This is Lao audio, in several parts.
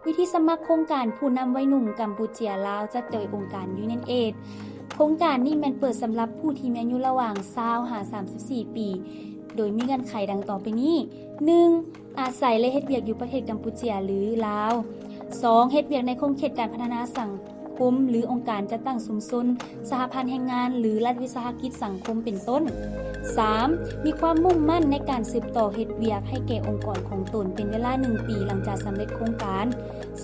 ວິທີສະໝັກໂຄງການຜູ້ນຳໄວໜຸ່ມກຳປູເຈຍ-ລາວ ຈັດໂດຍອົງການ Union Aid. ໂຄງການນີ້ແມ່ນເປີດສຳລັບຜູ້ທີ່ມີອາຍຸລະຫວ່າງຊາວຫາສາມສິບສີ່ປີ ໂດຍມີເງື່ອນໄຂດັ່ງຕໍ່ໄປນີ້: ໜຶ່ງ ອາໄສ ແລະ ເຮັດວຽກຢູ່ປະເທດກຳປູເຈຍ ຫຼື ລາວ. ສອງ ເຮັດວຽກໃນຂົງເຂດການພັດທະນາສັງຄົມ ຫຼື ອົງການຈັດຕັ້ງຊຸມຊົນ, ສະຫະພັນແຮງງານ ຫຼື ລັດວິສາຫະກິດສັງຄົມເປັນຕົ້ນ. ສາມ ມີຄວາມມຸ່ງໝັ້ນໃນການສືບຕໍ່ເຮັດວຽກໃຫ້ແກ່ອົງກອນຂອງຕົນເປັນເວລາໜຶ່ງປີຫຼັງຈາກສຳເລັດໂຄງການ.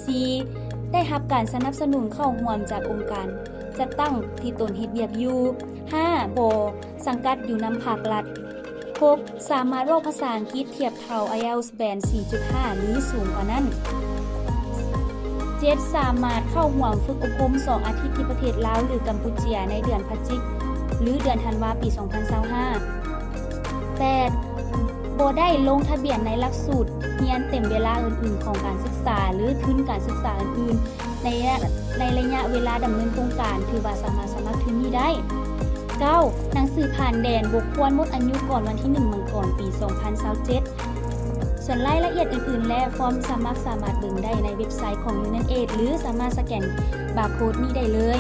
ສີ່ ໄດ້ຮັບການສະໜັບສະໜູນເຂົ້າຮ່ວມຈາກອົງການຈັດຕັ້ງທີ່ຕົນເຮັດວຽກຢູ່. ຫ້າ ບໍ່ສັງກັດຢູ່ນຳພາກລັດ. ຫົກ ສາມາດເວົ້າພາສາອັງກິດທຽບເທົ່າ ໄອເອລສ໌ ແບນ ສີ່ຈຸດຫ້າ ຫຼື ສູງກວ່ານັ້ນ. ເຈັດ ສາມາດເຂົ້າຮ່ວມຝຶກອົບຮົມສອງອາທິດທີ່ປະເທດລາວ ຫຼື ກຳປູເຈຍ ໃນເດືອນພະຈິກ ຫຼື ເດືອນທັນວາ ປີສອງພັນຊາວຫ້າ. ແປດ ບໍ່ໄດ້ລົງທະບຽນໃນຫຼັກສູດຮຽນເຕັມເວລາອື່ນໆຂອງການສຶກສາ ຫຼື ທຶນການສຶກສາອື່ນໆ ໃນ ໃນໄລຍະເວລາດຳເນີນໂຄງການ ຖືວ່າສາມາດສະໝັກທຶນນີ້ໄດ້. ເກົ້າ ໜັງສືຜ່ານແດນບໍ່ຄວນໝົດອາຍຸກ່ອນວັນທີໜຶ່ງ ມັງກອນ ປີສອງພັນຊາວເຈັດ. ສ່ວນລາຍລະອຽດອື່ນໆ ແລະ ຟອມສະໝັກສາມາດເບິ່ງໄດ້ໃນເວັບໄຊຂອງ Union Aid ຫຼື ສາມາດສະແກນບາໂຄດນີ້ໄດ້ເລີຍ.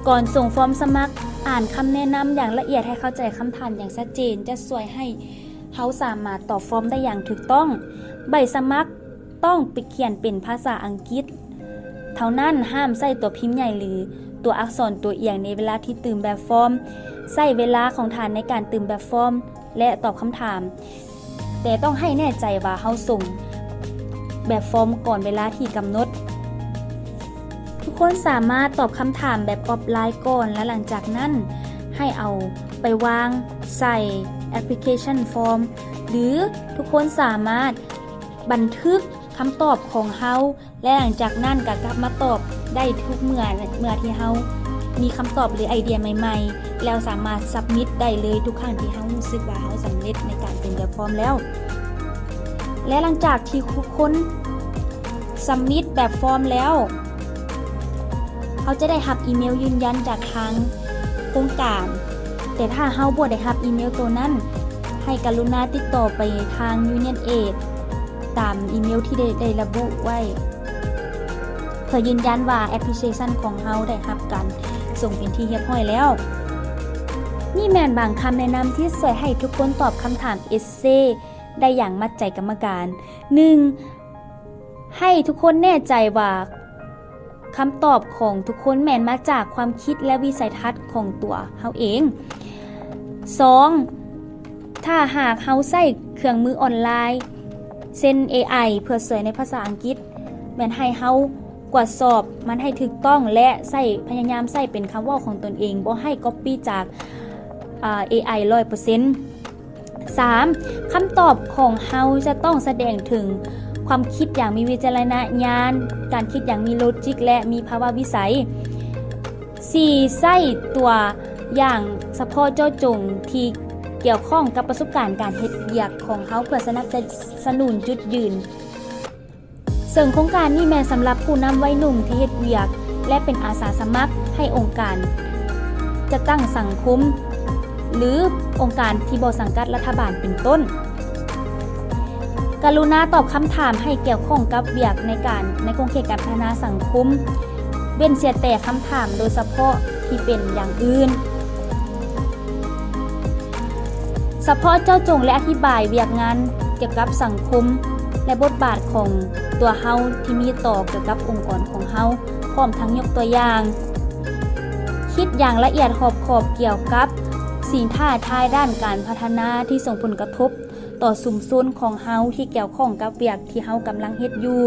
ກ່ອນສົ່ງຟອມສະໝັກ, ອ່ານຄຳແນະນຳຢ່າງລະອຽດໃຫ້ເຂົ້າໃຈຄຳຖາມຢ່າງຊັດເຈນ ຈະຊ່ວຍໃຫ້ເຮົາສາມາດຕອບຟອມໄດ້ຢ່າງຖືກຕ້ອງ. ໃບສະໝັກ ຕ້ອງໄປຂຽນເປັນພາສາອັງກິດເທົ່ານັ້ນ, ຫ້າມໃຊ້ຕົວພິມໃຫຍ່ ຫຼື ຕົວອັກສອນຕົວອຽງໃນເວລາທີ່ຕື່ມແບບຟອມ. ໃຊ້ເວລາຂອງທ່ານໃນການຕື່ມແບບຟອມ ແລະ ຕອບຄຳຖາມ, ແຕ່ຕ້ອງໃຫ້ແນ່ໃຈວ່າເຮົາສົ່ງແບບຟອມກ່ອນເວລາທີ່ກຳນົດ. ທຸກຄົນສາມາດຕອບຄຳຖາມແບບອອບລາຍກ່ອນ ແລະ ຫຼັງຈາກນັ້ນໃຫ້ເອົາໄປວາງໃສ່ແອັບພລິເຄຊັນຟອມ ຫຼື ທຸກຄົນສາມາດ ບັນທຶກຄຳຕອບຂອງເຮົາ ແລະ ຫຼັງຈາກນັ້ນກໍກັບມາຕອບໄດ້ທຸກເມື່ອ, ເມື່ອທີ່ເຮົາມີຄຳຕອບ ຫຼື ໄອເດຍໃໝ່ໆ ແລ້ວສາມາດຊັບມິດໄດ້ເລີຍທຸກຄັ້ງທີ່ເຮົາຮູ້ສຶກວ່າເຮົາສຳເລັດໃນການເປັນແບບຟອມແລ້ວ. ແລະ ຫຼັງຈາກທີ່ທຸກຄົນຊັບມິດແບບຟອມແລ້ວ, ເຮົາຈະໄດ້ຮັບອີເມວຢືນຢັນຈາກທາງໂຄງການ, ແຕ່ຖ້າເຮົາບໍ່ໄດ້ຮັບອີເມວໂຕນັ້ນ, ໃຫ້ກະລຸນາຕິດຕໍ່ໄປທາງ Union Aid ຕາມອີເມວທີ່ໄດ້, ໄດ້ລະບຸໄວ້ ເພື່ອຢືນຢັນວ່າແອັບພລິເຄຊັນຂອງເຮົາໄດ້ຮັບການສົ່ງເປັນທີ່ຮຽບຮ້ອຍແລ້ວ. ນີ້ແມ່ນບາງຄຳແນະນຳທີ່ຊ່ວຍໃຫ້ທຸກຄົນຕອບຄຳຖາມເອເຊໄດ້ຢ່າງມັດໃຈກຳມະການ. ໜຶ່ງ ໃຫ້ທຸກຄົນແນ່ໃຈວ່າຄຳຕອບຂອງທຸກຄົນແມ່ນມາຈາກຄວາມຄິດ ແລະ ວິໄສທັດຂອງຕົວເຮົາເອງ. ສອງ ຖ້າຫາກເຮົາໃຊ້ເຄື່ອງມືອອນລາຍ ເຊັ່ນ ເອໄອ ເພື່ອຊ່ວຍໃນພາສາອັງກິດ, ແມ່ນໃຫ້ເຮົາກວດສອບມັນໃຫ້ຖືກຕ້ອງ ແລະ ໃຊ້, ພະຍາຍາມໃຊ້ເປັນຄຳເວົ້າຂອງຕົນເອງ, ບໍ່ໃຫ້ກັອບປີ້ຈາກ, ອາ, ເອໄອ ຮ້ອຍເປີເຊັນ. ສາມ ຄຳຕອບຂອງເຮົາຈະຕ້ອງສະແດງເຖິງຄວາມຄິດຢ່າງມີວິຈາລະນະຍານ, ການຄິດຢ່າງມີໂລຈິກ ແລະ ມີພາວະວິໄສ. ສີ່ ໃຊ້ຕົວຢ່າງສະເພາະເຈາະຈົງທີ່ກ່ຽວຂ້ອງກັບປະສົບການການເຮັດວຽກຂອງເຮົາເພື່ອສະໜັບສະໜູນຈຸດຢືນ. ເຊິ່ງໂຄງການນີ້ແມ່ນສຳລັບຜູ້ນຳໄວໜຸ່ມທີ່ເຮັດວຽກ ແລະ ເປັນອາສາສະໝັກໃຫ້ອົງການຈັດຕັ້ງສັງຄົມ ຫຼື ອົງການທີ່ບໍ່ສັງກັດລັດຖະບານເປັນຕົ້ນ. ກະລຸນາຕອບຄຳຖາມໃຫ້ກ່ຽວຂ້ອງກັບວຽກໃນການ, ໃນຂົງເຂດການພັດທະນາສັງຄົມ, ເວັ້ນເສຍແຕ່ຄຳຖາມໂດຍສະເພາະທີ່ເປັນຢ່າງອື່ນ. ສະເພາະເຈາະຈົງ ແລະ ອະທິບາຍວຽກງານກ່ຽວກັບສັງຄົມ ແລະ ບົດບາດຂອງຕົວເຮົາທີ່ມີຕໍ່ກ່ຽວກັບອົງກອນຂອງເຮົາ, ພ້ອມທັງຍົກຕົວຢ່າງ, ຄິດຢ່າງລະອຽດຮອບຄອບກ່ຽວກັບສິ່ງທ້າທາຍດ້ານການພັດທະນາທີ່ສົ່ງຜົນກະທົບຕໍ່ຊຸມຊົນຂອງເຮົາທີ່ກ່ຽວຂ້ອງກັບວຽກທີ່ເຮົາກຳລັງເຮັດຢູ່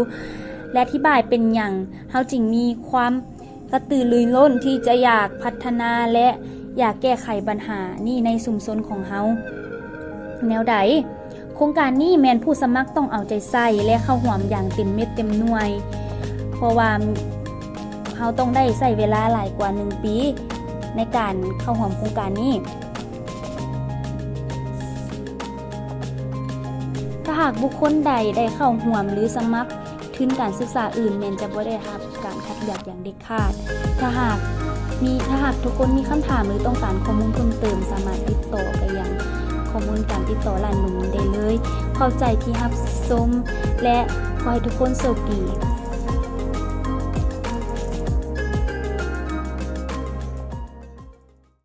ແລະ ອະທິບາຍເປັນຫຍັງເຮົາຈຶ່ງມີຄວາມ ກະຕືລືລົ້ນທີ່ຈະຢາກພັດທະນາ ແລະ ຢາກແກ້ໄຂບັນຫານີ້ໃນຊຸມຊົນຂອງເຮົາແນວໃດ. ໂຄງການນີ້ແມ່ນຜູ້ສະໝັກຕ້ອງເອົາໃຈໃສ່ ແລະ ເຂົ້າຮ່ວມຢ່າງເຕັມເມັດເຕັມໜ່ວຍ, ເພາະວ່າເຮົາຕ້ອງໄດ້ໃຊ້ເວລາຫຼາຍກວ່າໜຶ່ງປີໃນການເຂົ້າຮ່ວມໂຄງການນີ້. ຖ້າຫາກບຸກຄົນໃດໄດ້ເຂົ້າຮ່ວມ ຫຼື ສະໝັກ ທຶນການສຶກສາອື່ນແມ່ນຈະບໍ່ໄດ້ຮັບການຄັດເລືອກຢ່າງເດັດຂາດ. ຖ້າຫາກມີ, ຖ້າຫາກທຸກຄົນມີຄຳຖາມ ຫຼື ຕ້ອງການຂໍ້ມູນເພີ່ມເຕີມ, ສາມາດຕິດຕໍ່ໄປຍັງຂໍ້ມູນການຕິດຕໍ່ລ້ານໜຸ່ມໄດ້ເລີຍ. ຂອບໃຈທີ່ຮັບຊົມ ແລະ ຂໍໃຫ້ທຸກຄົນໂຊກດີ.